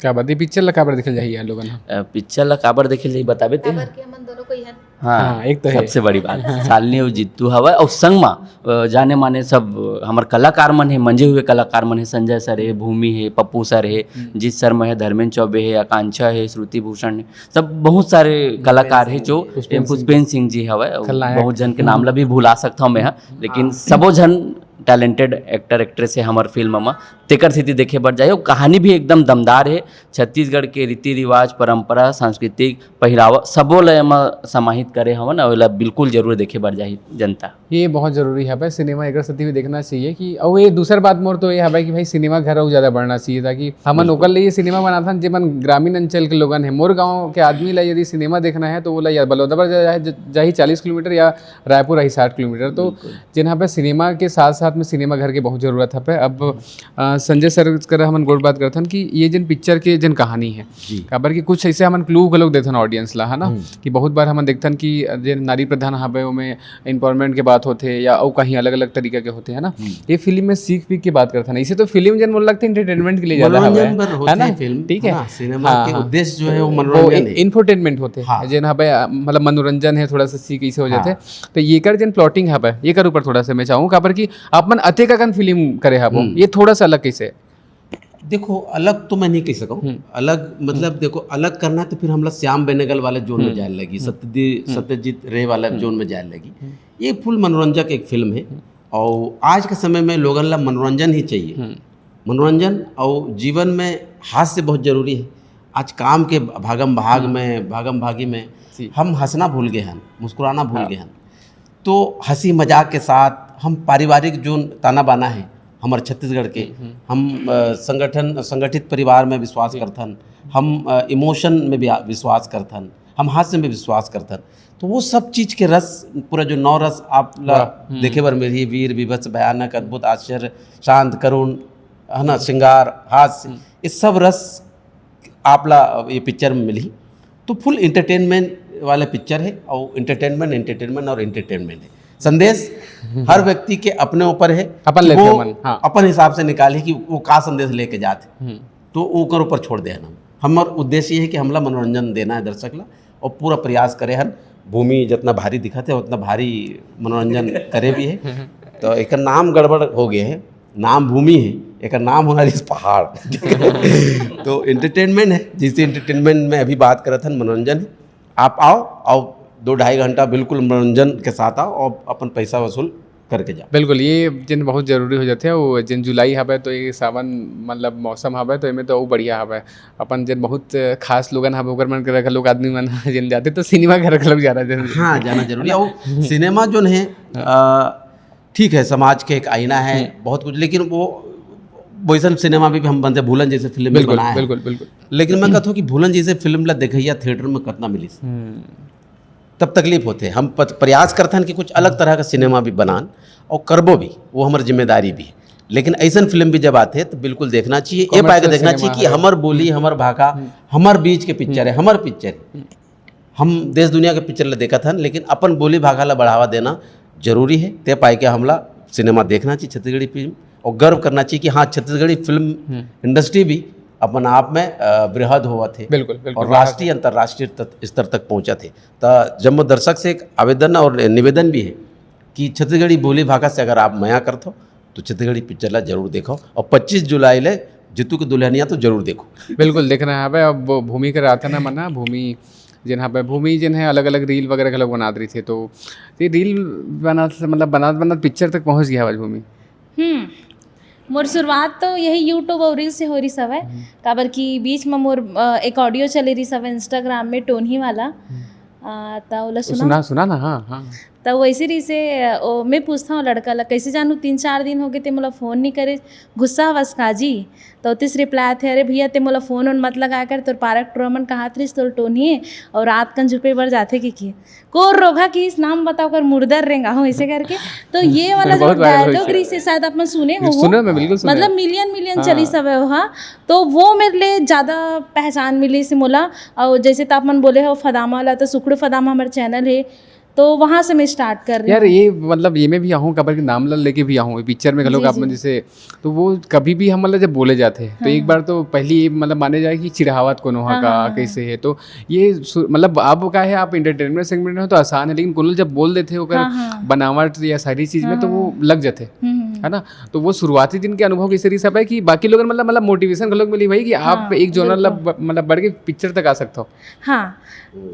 का बात, ये पिक्चर ला काबर देखे ल जाही यार लोगन ह? अ, पिक्चर ला काबर देखे ल जाही बताबे ते? काबर के हमन दोनों कोई हन। हाँ, हाँ, एक तो है। सबसे बड़ी बात। शालिनी अउ जीतू हवय, अउ संग मा, अ, जाने माने सब, अ, हमर कलाकार मन हे, मंजे हुए कलाकार मन हे, संजय सर हे, भूमि हे, पप्पू सर हे, हम्म। जीत शर्मा हे, धर्मेंद्र चौबे हे, आकांक्षा हे, श्रुति भूषण हे, सब बहुत सारे कलाकार हे जो पुष्पेंद्र सिंह। पुष्पेंद्र सिंह जी हवय, अउ खलनायक। बहुत झन के नाम ला भी भुला सकथव मैं ह, हम्म। लेकिन हाँ। सबो झन टैलेंटेड एक्टर एक्ट्रेस हे हमर फिल्म म, तेकर सेती देखे बर जाही। अउ कहानी भी एकदम दमदार हे, छत्तीसगढ़ के रीति रिवाज, परंपरा, सांस्कृतिक पहिरावा सबो ल एमा समाहित करे हवन, अउ एला बिल्कुल जरूर देखे बर जाही जनता। ये बहुत जरूरी हवय, सिनेमा एकर सेती भी देखना चाहिए कि, अउ ये दूसर बात मोर तो ये हवय कि भाई सिनेमा घर अउ ज्यादा बढ़ना चाहिए, ताकि हमन बिल्कुल। ओकर लिए सिनेमा बनाथन, जेमन ग्रामीण अंचल के लोगन हे। मोर गांव के आदमी ला यदि सिनेमा देखना है तो वो ला या बलौदाबाजार जा-, जा-, जाही चालीस किलोमीटर या रायपुर आही साठ किलोमीटर। तो बिल्कुल। जेन हवय सिनेमा के साथ-साथ में सिनेमा घर के बहुत जरूरत हवय। अब, अ, संजय सर कर हमन गोठ बात करथन कि ये जेन पिक्चर के जेन कहानी हे, जी। काबर कि कुछ ऐसे हमन क्लू घलोक देथन ऑडियंस ला, है ना? हम्म। कि बहुत बार हमन देखथन कि जे नारी प्रधान हवय, ओमे एम्पावरमेंट के बात होथे या अउ कहीं अलग-अलग तरीका के होथे, है ना? हम्म। ये फिल्म में सीख-वीख के बात करथन। इसे तो फिल्म जेन मोला लगथे एंटरटेनमेंट के लिए ज्यादा हवय, मनोरंजन बर है होथे ना? फिल्म, ठीक है? है ना? सिनेमा हाँ, के हाँ। उद्देश्य जो है वो वो मनोरंजन इ-, है। इंफोटेनमेंट होथे, हाँ। जेन हवय, अ, मतलब मनोरंजन है, थोड़ा सा सीख इसे हो हाँ। जाथे। तो येकर जेन प्लॉटिंग हवय, येकर ऊपर थोड़ा सा मैं चाहूँ, काबर कि आप मन अतेक अकन फिल्म करे हबो, हम्म। ये थोड़ा सा अलग कैसे? देखो, अलग तो मैं नहीं कह सकूँ। हम्म। अलग, मतलब, हम्म। देखो, अलग करना है तो फिर हमला श्याम बेनेगल वाले जोन में हम्म। जाए लगी, हम्म। सत्यदि-, हम्म। सत्यजीत रे वाला हम्म। जोन में जाए लगी। हम्म। ये फुल मनोरंजक एक फिल्म है। हम्म। और आज के समय में लोगन ला मनोरंजन ही चाहिए। हम्म। मनोरंजन और जीवन में हास्य बहुत जरूरी है। आज काम के भागम भाग हम्म। में, भागम भागी में जी। हम हंसना भूल गए हैं, मुस्कुराना भूल हाँ। गए हैं। तो हंसी मजाक के साथ हम पारिवारिक जो ताना बाना है हमारे छत्तीसगढ़ के, हम्म, हम्म। हम, अ, संगठन, संगठित परिवार में विश्वास जी। करथन, हम, अ, इमोशन में भी आ-, विश्वास करथन, हम हास्य में विश्वास करथन। तो वो सब चीज़ के रस, पूरा जो नौ रस आप ला वाह, हम्म। देखे बर मिलही, वीर, विभत्स, भयानक, अद्भुत, आश्चर्य, शांत, करुण, है ना, श्रृंगार, हास्य, हम्म। ये सब रस आप ला ये पिक्चर में मिलही। तो फुल एंटरटेनमेंट वाला पिक्चर है, और एंटरटेनमेंट, एंटरटेनमेंट और एंटरटेनमेंट है। संदेश हर व्यक्ति के अपने ऊपर है अपन कि लेथे वो मन, हाँ। अपन हिसाब से निकाले कि वो का संदेश लेके जात है। हम्म। तो ओकर ऊपर छोड़ दे हन हम। हमर उद्देश्य ये है कि हमला मनोरंजन देना है दर्शक ला, और पूरा प्रयास करे हन। भूमि जितना भारी दिखत है, उतना भारी मनोरंजन करे भी है। तो एकर नाम गड़बड़ हो गए है, नाम भूमि है, एकर नाम होना रहिस पहाड़। तो एंटरटेनमेंट है, जिसे एंटरटेनमेंट में अभी बात करत हन, मनोरंजन है। आप आओ, आओ, दो ढाई घंटा बिल्कुल मनोरंजन के साथ आओ और अपन पैसा वसूल करके जाओ। बिल्कुल, ये जेन बहुत जरूरी हो जाथे। वो जेन जुलाई हवय, तो ये सावन, मतलब, मौसम हवय, तो एमे तो अउ बढ़िया हवय। अपन जेन बहुत खास लोगन हवय, ओकर मन के रख लोग आदमी मन जेन जाथे, तो सिनेमा घर घलोक जाना जरूरी। हाँ, जाना जरूरी। और सिनेमा जोन है, हाँ। अ, ठीक है, समाज के एक आईना है, हम्म। बहुत कुछ, लेकिन वो वैसन सिनेमा भी हम बनते, भूलन जैसे फिल्म भी बिल्कुल, बनाए हैं। बिल्कुल, बिल्कुल। लेकिन मैं कहता हूँ कि भूलन जैसे फिल्म ला देखैया थिएटर में कितना मिलिस। हम्म। तब तकलीफ होथे। हम प-, प्रयास करथन कि कुछ अलग तरह का सिनेमा भी बनान और करबो भी, वो हमर जिम्मेदारी भी है। लेकिन ऐसन फिल्म भी जब आथे तो बिल्कुल देखना चाहिए, ये पाए के कमर्शियल देखना सिनेमा चाहिए कि है। हमर बोली, हम्म। हमर भाखा, हम्म। हमर बीच के पिक्चर है, हम्म। हमर पिक्चर है। हम्म। हम देश दुनिया के पिक्चर ला देखत हन, लेकिन अपन बोली भाखा ला बढ़ावा देना जरूरी है। ते पाए के हमला सिनेमा देखना चाहिए, छत्तीसगढ़ी फिल्म, और गर्व करना चाहिए कि हाँ, छत्तीसगढ़ी फिल्म हम्म। इंडस्ट्री भी अपन आप में, अ, बृहद होवत है बिल्कुल, बिल्कुल, और बढ़ राष्ट्रीय, अंतर्राष्ट्रीय तक, स्तर तक पहुँचत है। त जम्मो दर्शक से एक आवेदन और निवेदन भी है कि छत्तीसगढ़ी बोली भाखा से अगर आप मया करत हो, तो छत्तीसगढ़ी पिक्चर ला जरूर देखो, और पच्चीस जुलाई ले जीतू के दुल्हनिया तो जरूर देखो। बिल्कुल, देखना है। अब वो भूमि के रहता ना मना, भूमि जेन हवय, भूमि जेन है, अलग-अलग रील वगैरह घलोक बनात रहिथे, तो ये रील बनात से, मतलब, बनात-बनात पिक्चर तक पहुँच गया हवय भूमि। हम्म। मोर शुरुआत तो यही YouTube और रील से हो रही सब है। काबर कि बीच में मोर अ, एक ऑडियो चले रही सब Instagram में टोनही वाला। अ, त ओला सुना सुना सुना ना। हाँ, हाँ। त वैसे रही से अ, ओ, मैं पूछता हूँ लड़का ला, कैसे जानू तीन चार दिन हो गए ते मोला फोन नहीं करे, गुस्सा हवस का जी? तो ओतिस रिप्लाई थे, अरे भैया ते मोला फोन उन मत लगाया कर, तोर पारक टोरा मन कहात रहिस तोर टोनिए और रात कन झुपे बर जाथे कि, कि कोर रोघा की इस नाम बताओ कर मुर्दर रेंगा हूँ ऐसे करके। तो ये वाला जो बहुत viral होइस डायलॉग रही से शायद आप मन सुने हो। सुने, मैं बिल्कुल सुने। मतलब मिलियन मिलियन हाँ। चली सब है वहाँ। तो वो मेरे लिए ज़्यादा पहचान मिली से मोला। और जैसे तो आप मन बोले हो फदामा वाला, तो सुखड़ू फदामा हमारे चैनल है, तो वहाँ से मैं स्टार्ट कर रही यार हूँ। ये मतलब ये मैं भी आहूँ काबर के नाम ला लेके भी आहूँ पिक्चर में घलोक जी, आप मन जी। जैसे तो वो कभी भी हम मतलब जब बोले जाते हैं तो हाँ, एक हाँ। बार तो पहली ये मतलब माने जाए कि चिढ़ावत कोनो हा हाँ, का हाँ, हाँ। कैसे है। तो ये सु- मतलब अब का है आप एंटरटेनमेंट सेगमेंट में हो तो आसान है, लेकिन कोनो जब बोल देते हो अगर हाँ, हाँ। बनावट या सारी चीज में तो वो हाँ। लग जाते हैं, हम्म, हम्म। है ना? तो वो शुरुआती दिन के अनुभव कैसे रही सब है कि बाकी लोग मतलब मतलब मोटिवेशन घलोक मिली भाई कि आप हाँ, एक जोनर बिल्कुल। मतलब बढ़ के पिक्चर तक आ सकते हो। हाँ,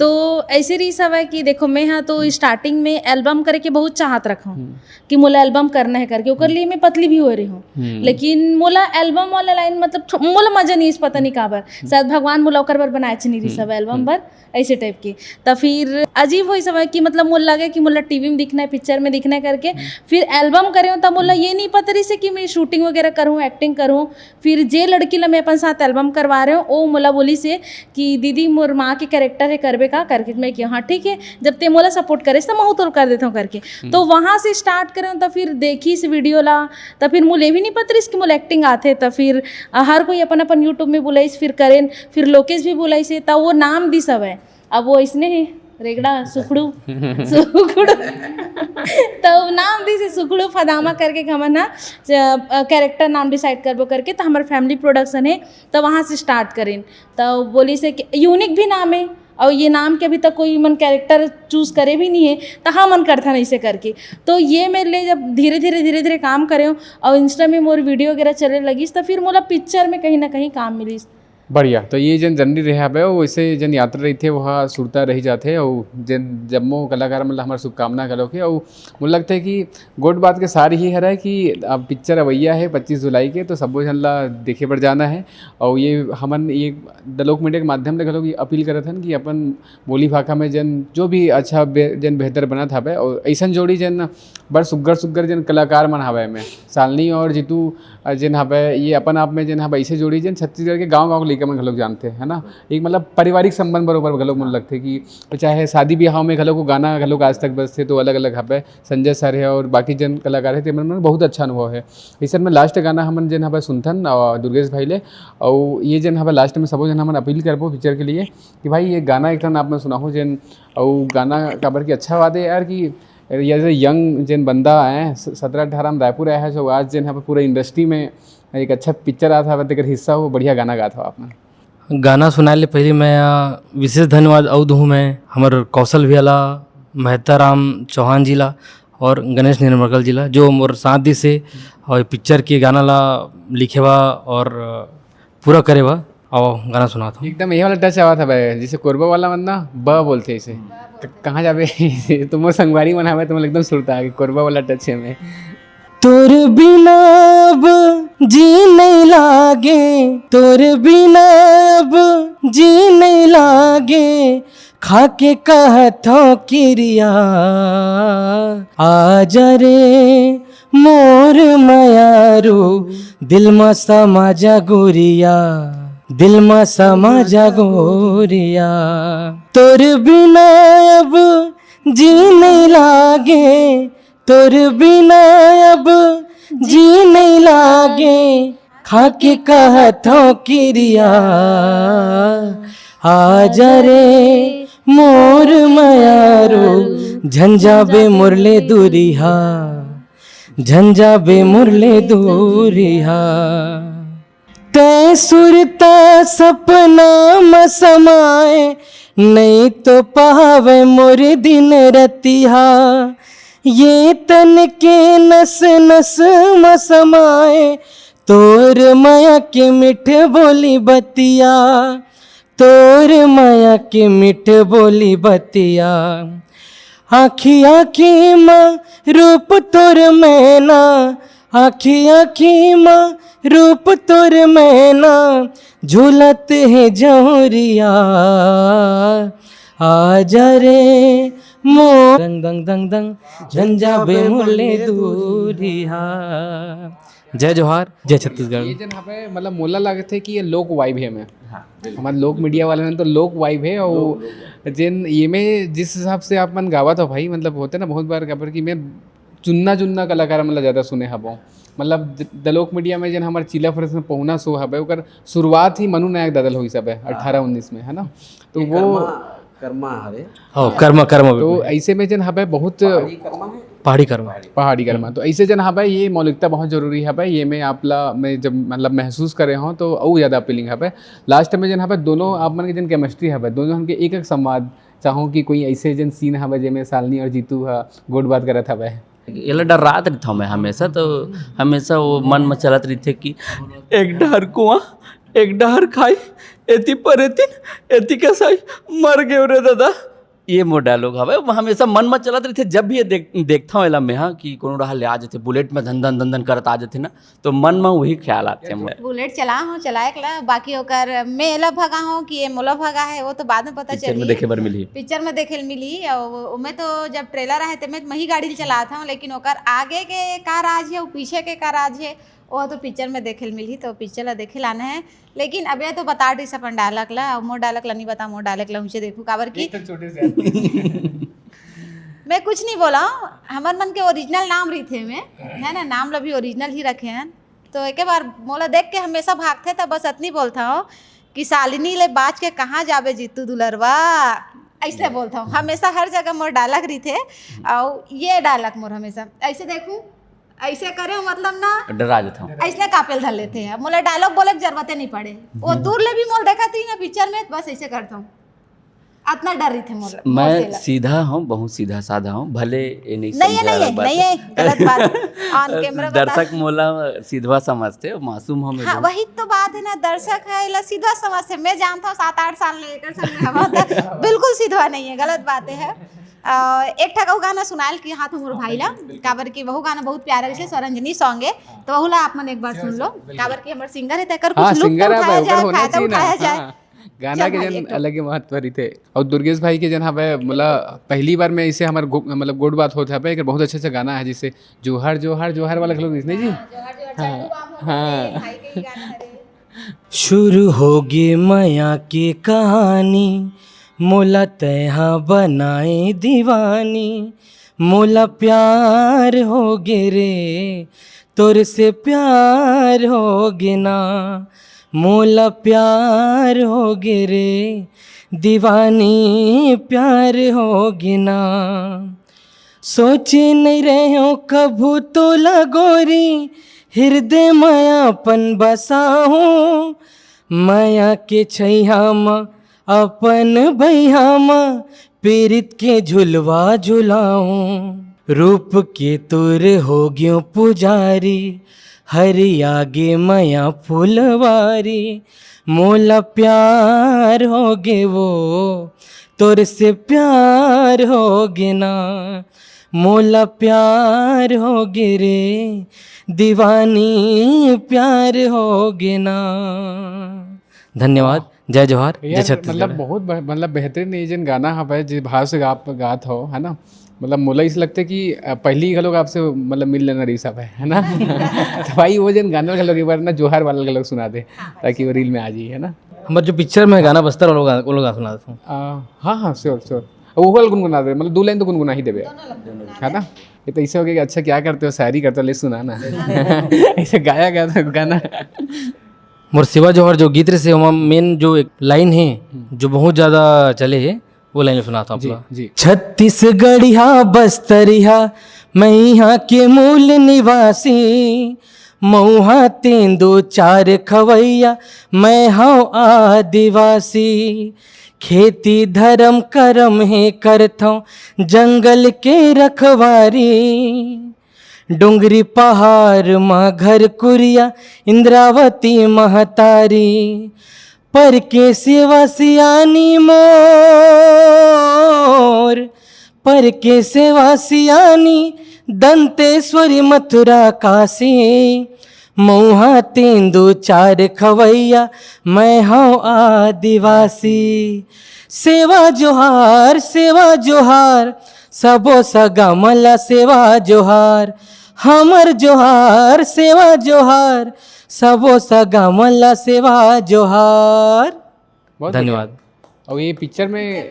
तो ऐसे रही सब है कि देखो मैं हाँ तो स्टार्टिंग में एल्बम करे के बहुत चाहत रखा हूँ हम्म। कि मोला एल्बम करना है करके, ओकर लिए मैं पतली भी हो रही हूँ। हम्म। लेकिन मोला एल्बम वाला लाइन मतलब थो- मोला मजा नहीं इस पता नहीं काबर, शायद भगवान मोला ओकर बर बनाए नहीं रही सब एल्बम बर, ऐसे टाइप के। त फिर अजीब होई सब है कि मतलब मोला लगे कि मोला टीवी में दिखना है, पिक्चर में दिखना है करके। फिर एल्बम करे हूँ त मोला ये नहीं पता रही से कि मैं शूटिंग वगैरह करूँ, एक्टिंग करूँ। फिर जे लड़की ला मैं अपन साथ एल्बम करवा रहे हूँ, ओ मोला बोली से कि दीदी मोर माँ के कैरेक्टर है, करबे का करके। मैं किया हाँ ठीक है, जब ते मोला सपोर्ट करे त महू तोल कर देता हूँ करके। तो वहाँ से स्टार्ट करे हूँ, त फिर देखी इस वीडियो ला, त फिर मोला ये भी नहीं पता रही कि मोला एक्टिंग आथे। त फिर अ, हर कोई अपन अपन यूट्यूब में बुलाइस, फिर करेन, फिर लोकेश भी बुलाइस, त वो नाम दिस हवय। अब वो इसने है रेगड़ा सुखड़ू सुखड़ू तो नाम दिस सुखड़ू फदामा करके हमन हा कैरेक्टर नाम डिसाइड करबो करके, तो हमारे फैमिली प्रोडक्शन है, तो वहाँ से स्टार्ट करें। तो बोली से यूनिक भी नाम है, और ये नाम के अभी तक कोई मन कैरेक्टर चूज करे भी नहीं है, तो हाँ मन करथा नहीं से करके। तो ये मेरे लिए जब धीरे धीरे धीरे धीरे काम करे हूँ और इंस्टा में मोर वीडियो वगैरह चले लगिस, तो फिर मोला पिक्चर में कहीं ना कहीं काम मिलिस। बढ़िया। तो ये जन जर्नी रहे हवे, वो ऐसे जन यात्रा रहिथे, वह सुरता रही जाथे। और जन जम्मो कलाकार मन ला हमर शुभकामना घलो के। और मुझे लगता है कि गोट बात के सार ही हरे कि अब पिक्चर अवैया है पच्चीस जुलाई के, तो सबो जन ला देखे बर जाना है। और ये हमन ये द लोक मीडिया के माध्यम ले घलो की अपील करत हन कि अपन बोली भाखा में जन जो भी अच्छा बे-, जन बेहतर बनत हवे और ऐसन जोड़ी जन बड़ सुग्घर सुग्घर जन कलाकार मन हवे में शालिनी और जीतू अ, जेन हवय, ये अपन आप में जेन हवय, इसे जोड़ी जेन छत्तीसगढ़ के गाँव-गाँव के लइका मन घलोक जानथे, है ना? एक मतलब पारिवारिक संबंध बरोबर घलोक मन लगथे कि चाहे शादी बिहाव में घलोक वो गाना घलोक आज तक बजथे, तो अलग-अलग हवय। संजय सर हे और बाकी जन कलाकार हे, तेमन मन बहुत अच्छा अनुभव हे। इस में लास्ट गाना हमन जेन हवय सुनथन, अ, दुर्गेश भाई ले, अउ ये जेन हवय लास्ट में सबो झन हमन अपील करबो पिक्चर के लिए कि भाई ये गाना एक ठन आप मन सुनाहू जेन, अउ गाना काबर कि अच्छा बात हे यार कि ये जो यंग जेन बंदा आए हैं, स-, सत्रह अठारह में रायपुर आया है, जो आज जेन हवय पूरा इंडस्ट्री में एक अच्छा पिक्चर आत हवय, तेकर हिस्सा हो, बढ़िया गाना गात हव आप मन। गाना सुनाए ले पहले मैं, अ, विशेष धन्यवाद अउ दूहूँ मैं हमर कौशल भैया ला, मेहता राम चौहान जी ला और गणेश निर्मलकर जी ला, जो मोर साथ दिस हे और पिक्चर के गाना ला लिखे बा और, अ, पूरा करे बा। आओ, गाना सुनात हूँ। एकदम ये वाला टच आवत हवय, जैसे कोरबा वाला मन ना ब बोलथे इसे। क-, कहाँ जाबे? तो मोर संगवारी मन हवय, तो मोला एकदम सुरता आगे, कोरबा वाला टच हे में। तोर बिना अब जी नहीं लागे, तोर बिना अब जी नहीं लागे, खाके कहत हौं किरिया, आजा रे मोर मयारू, दिल म समा जा गोरिया, दिल म समा जा गोरिया। तोर बिना अब जी नहीं लागे, तोर बिना अब जी नहीं लागे, खाके कहत हौं किरिया, आजा रे मोर मयारू, झन जाबे मोर ले दूरिहा, झन जाबे मोर ले दूरिहा। तैं सुरता सपना म समाए, नइ तो पावे मोर दिन रतिहा। ये तन के नस नस म समाए, तोर मया के मीठ बोली बतिया, तोर मया के मीठ बोली बतिया। आँखी आँखी म रूप तोर मैना, आँखी आँखी मा रूप तोर मैना, झूलत हे जौरिया। आजा रे मो दंग दंग दंग दंग, झन जाबे मोले दूरिया। जय जोहार, जय छत्तीसगढ़। ये जन हवे, मतलब, मोला लगथे कि ये लोक वाइब हे में। हाँ, बिल्कुल। हमर लोक मीडिया वाले में तो लोक वाइब हे। और लोक, लोक वाइब। जेन ये में जिस हिसाब से आप मन गावत हो भाई, मतलब, होथे ना बहुत बार, काबर कि मैं चुन्ना चुन्ना कलाकार मन ला ज्यादा सुने हबो। मतलब, द-, द लोक मीडिया में जेन हमर चीला फरेस में पहुना शो हवे, ओकर शुरुआत ही मनु नायक दादा ले होइस हवे, हाँ। अठारह उन्नीस में, है ना? तो ये वो कर्मा, कर्मा हरे। हो, कर्मा, कर्मा तो भी। ऐसे में जेन हवे बहुत पहाड़ी कर्मा है। पहाड़ी कर्मा। पहाड़ी कर्मा। तो ऐसे जेन हवे, ये मौलिकता बहुत जरूरी हवे। ये में आप ला, मैं जब, मतलब, महसूस करे हों, तो अउ ज्यादा अपीलिंग हवे। लास्ट में जेन हवे, दोनों आप मन के जेन केमिस्ट्री हवे, दोनों हमन के एक एक संवाद चाहूँ कि कोई ऐसे जेन सीन हवे, जेमे शालिनी और जीतू ह गोठ बात करत हवे। एला डर्रात रहिथौं मैं हमेशा, तो हमेशा वो मन में चलत रहिथे कि एक डहर कुआं, एक डहर खाई, एती परेतिन, एती कसाई, मर गेव रे दादा। ये मोर डायलॉग हवे, वो हमेशा मन में चलत रहिथे। जब भी ये देख, देखथौं एला मैं, हाँ, कि कोनो डहर ले आ जथे, बुलेट में धन धन धन धन करत आ जथे ना, तो मन में वही ख्याल आथे मोर। बुलेट चला हूँ, चलाए के ला, बाकी ओकर मैं एला भगा हूँ कि ये मोला भगा है, वो तो बाद में पता पिक्चर में चली। देखे बर मिलही। पिक्चर में देखे ल मिलही। और ओमे तो जब ट्रेलर आए, ते मैं मही गाड़ी ल चलात हूँ, लेकिन ओकर आगे के का राज है, वो पीछे के का राज है, वो तो पिक्चर में देखे ल मिलही, तो पिक्चर ला देखे लाना है। लेकिन अब ये तो बता डरिस अपन डायलॉग ला, अब मोर डायलॉग ला नहीं बता, मोर डायलॉग ला ऊंचे देखू, काबर की एक तो छोटे से आदमी। मैं कुछ नहीं बोला हूँ, हमर मन के ओरिजिनल नाम रहिथे में, है ना, नाम ला भी ओरिजिनल ही रखे हैं। तो एक बार मोला देख के हमेशा भागथे, त बस अतनी बोलता हूँ कि शालिनी ले बाच के कहाँ जाबे जीतू दुलरवा, ऐसे बोलता हूँ हमेशा, हर जगह मोर डायलॉग रहिथे। और ये डायलॉग मोर हमेशा ऐसे देखूँ, ऐसे करे, मतलब ना, डरा जाता हूँ। ऐसने कापेल धर लेथे। अब मोला डायलॉग बोले के जरूरते नहीं पड़े, वो दूर ले भी मोल देखा थी ना पिक्चर में, बस ऐसे करता हूँ। अतना डर रहिथे मोर, मोर से मैं ला। सीधा हूँ, बहुत सीधा साधा हूँ, भले ये नहीं नहीं है, समझे नहीं है, वाला बात नहीं है। है, गलत बात। On camera बता। दर्शक मोला सीधवा समझथे, मासूम हूँ मैं हाँ, बहुत। वही तो बात है ना, दर्शक है, एला सीधवा समझथे। मैं जानता हूँ, सात आठ साल ले एकर संग में हवा था, बिल्कुल सीधवा नहीं है, गलत बात है। अ, एक ठा कहू गाना सुनाल की हाथ मोर भाई ला, काबर कि वहू गाना बहुत प्यारा रहिसे, स्वरंजनी सॉन्ग है, तो वहू ला आप मन एक बार सुन लो, बिल्कुल। काबर कि हमर सिंगर है, तेकर हाँ, कुछ लुक तो सिंगर है भाई, उठाया ओकर जाए, होना फायदा चाहिए ना। उठाया जाए। हाँ, गाना के जन अलग ही महत्व रहिथे। और दुर्गेश भाई के जन हवे, मोला पहली बार में इसे हमर गो-, मतलब गोठ बात होत हवे, एकर बहुत अच्छा अच्छा गाना है, जैसे जोहर जोहर जोहर वाला घलो, नहीं जी? हाँ, जोहर जोहर, हाँ, चंदू बाबू हाँ। भाई के ही गाना हरे। शुरू होगे मया के कहानी, मोला तैहा बनाए दीवानी, मोला प्यार होगे रे, तोर से प्यार होगे ना, मोला प्यार होगे रे, दीवानी प्यार होगे ना। सोचे नहीं रहे हो कभू तोला गोरी, हृदय में अपन बसाहूँ। मया के छैया म अपन बहिया म पीरित के झुलवा झुलाऊं। रूप के तोर हो गयो पुजारी, हरिया गे मया फुलवारी। मोला प्यार हो गे वो, तोर से प्यार हो गे ना। मोला प्यार हो गे रे, दीवानी प्यार हो गे ना। धन्यवाद। जय जोहार, जय यार, छत्तीसगढ़। मतलब, बहुत बह-, मतलब, बेहतरीन ये जन गाना हवय, जे भाव से आप गात हो, है ना? मतलब, मोला इस लगते कि, अ, पहली घलोक आपसे, मतलब, मिल लेना रही सब है, है ना? तो भाई, वो जन गाना घलोक एक बार ना, जोहार वाला घलोक सुना दे, हाँ, ताकि वो reel में आ जाए, है ना? हमर जो picture में गाना बजता है, वो लोग, वो लोग सुना देता हूँ। अ, हाँ, हाँ, sure, sure। वो वाला गुनगुना दे, मतलब, दो line तो गुनगुना ही देबे, दोनों लोग गुनगुना है ना? दे। ये तो ऐसे हो गया कि अच्छा, क्या करते हो, शायरी करते हो, ले सुना ना। ऐसे गाया गया था गाना। मोर सिवा जोहर जो गीत रहिसे, ओमा main जो एक line है, हम्म। जो बहुत ज्यादा चले है, वो line सुनाता हूँ जी, आपला। जी। छत्तीसगढ़िया बस्तरिया, मैं यहाँ के मूल निवासी। मऊहा तेंदू चार खवैया, मैं हूँ आदिवासी। खेती धर्म करम हे करथौं, जंगल के रखवारी। डोंगरी पहाड़ म घर कुरिया, इंद्रावती महतारी। पर के सेवा सियानी मोर, पर के सेवा सियानी, दंतेश्वरी मथुरा काशी, मऊहा तेंदू चार खवैया, मैं हौं आदिवासी। सेवा जोहार, सेवा जोहार, सबो सगा मन ला सेवा जोहार। हमर जोहार, सेवा जोहार, सबो सगा मन ला सेवा जोहार। बहुत बढ़िया। धन्यवाद। और ये पिक्चर में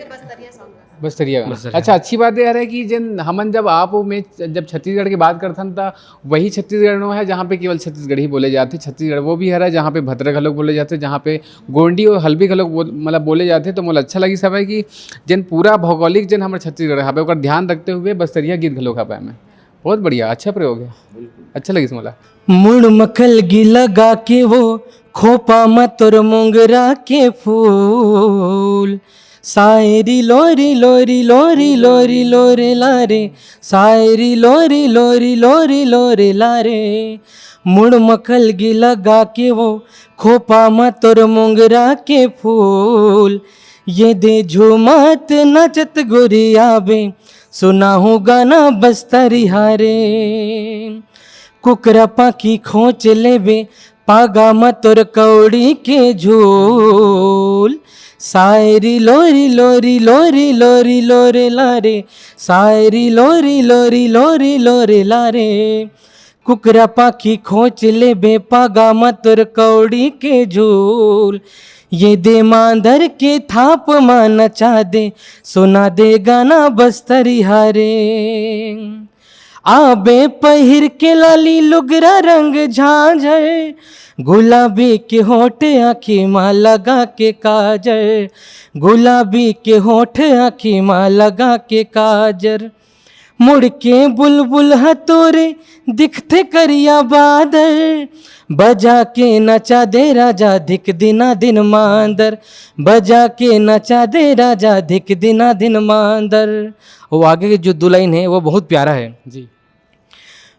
बस्तरिया गाना। बस्तरिया। अच्छा, अच्छी बात ये है कि जिन हमन जब आप में जब छत्तीसगढ़ की बात करथन त वही छत्तीसगढ़ नो है जहाँ पे केवल छत्तीसगढ़ी बोले जाथे। छत्तीसगढ़ वो भी हरा जहाँ पे भद्रा घलोक बोले जाथे, जहाँ पे गोंडी और हल्बी घलोक बोल-, मतलब बोले जाथे। तो मोला अच्छा लगिस हवय कि जिन पूरा भौगोलिक जिन हमर छत्तीसगढ़ हवे ओकर ध्यान रखते हुए बस्तरिया गीत घलोक हवय में। बहुत बढ़िया, अच्छा प्रयोग है, अच्छा लगिस मोला। मुड़ मखलगी लगा के वो खोपा म तोर मोंगरा के फूल, सायरी लोरी लोरी लोरी लोरी लोरे लारे, सायरी लोरी लोरी लोरी लोरे लारे। मुड़ मखलगी लगा के वो खोपा म तोर मोंगरा के फूल, ये दे झूमत नाचत गोरी आबे, सुनाहूँ गाना बस्तरिहा रे। कुकरा पाखी खोंच लेबे, पागा म तोर कौड़ी के झूल। सायरी लोरी लोरी लोरी लोरी लोरे लारे, सायरी लोरी लोरी लोरी लोरे लारे। कुकरा पाखी खोंच लेबे, पागा म तोर कौड़ी के झूल। ये दे मांदर के थाप म नचा दे, सुना दे गाना बस्तरिहा रे। आबे पहिर के लाली लुगरा रंग झांझर, गुलाबी के होठ आँखी मा लगा के काजर, गुलाबी के होठ आँखी मा लगा के काजर। मुड़ के बुलबुल ह तोरे दिखथे करिया बादर, बजा के नचा दे राजा धिक दिना दिन मांदर, बजा के नचा दे राजा धिक दिना दिन मांदर। वो आगे के जो दो लाइन है वो बहुत प्यारा है। जी।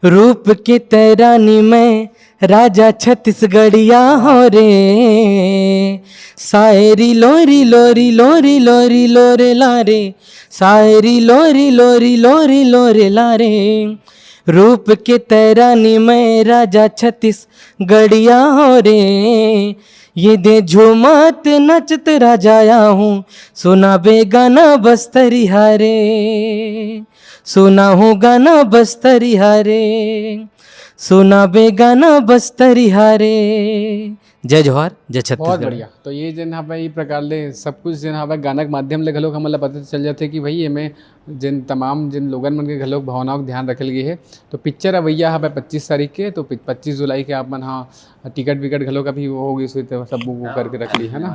रूप के तैरानी में राजा छत्तीसगढ़िया हो रे, सायरी लोरी लोरी लोरी लोरी लोरे लारे, सायरी लोरी लोरी लोरी लोरे लारे। रूप के तैरानी में राजा छत्तीसगढ़िया हो रे, ये दे झूमत नचत राजा आहूँ, सुनाबे गाना बस्तरिहा रे। सुनाहूँ गाना बस्तरिहा रे, सुनाबे गाना बस्तरिहा रे। जय जोहार, जय बहुत छत्तीसगढ़। बढ़िया। तो ये जेन हवय, ई प्रकार ले सब कुछ जेन हवय, गाना के माध्यम ले घलोक हमन ला पता चल जाथे कि भाई, एमे जेन तमाम जेन लोगन मन के घलोक भावनाओं के ध्यान रखल गे हे। तो पिक्चर अवइया हवय पच्चीस तारीख के, तो पि-, पच्चीस जुलाई के आप मन ह टिकट विकट घलोक अभी वो हो गिस हे, तो सब बुक, बुक करके रख ली, है ना?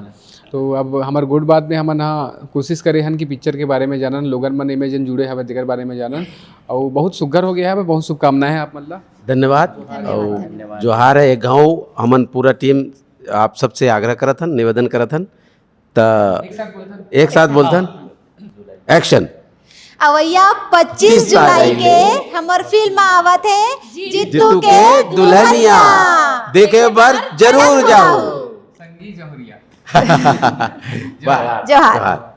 तो अब हमर गुड बात में हमन ह कोशिश करे हन कि पिक्चर के बारे में जानन, लोगन मन एमे जेन जुड़े हवय, तेकर बारे में जानन। अउ बहुत सुग्घर हो गया है, बहुत शुभकामनाएं हैं आप मन ला। धन्यवाद। धन्यवाद, अउ धन्यवाद। जोहार है, एक गाँव, हमन पूरा टीम आप सबसे आग्रह करत हन, निवेदन करत हन, त एक साथ बोलथन। एक साथ बोलथन, एक्शन। अवइया पच्चीस जुलाई के हमर फिल्म आवत हे जीतू जीतू के के दुल्हनिया। दुल्हनिया। देखे बर जरूर जाहू। संगी जहुरिया। वाह। जोहार। जोहार।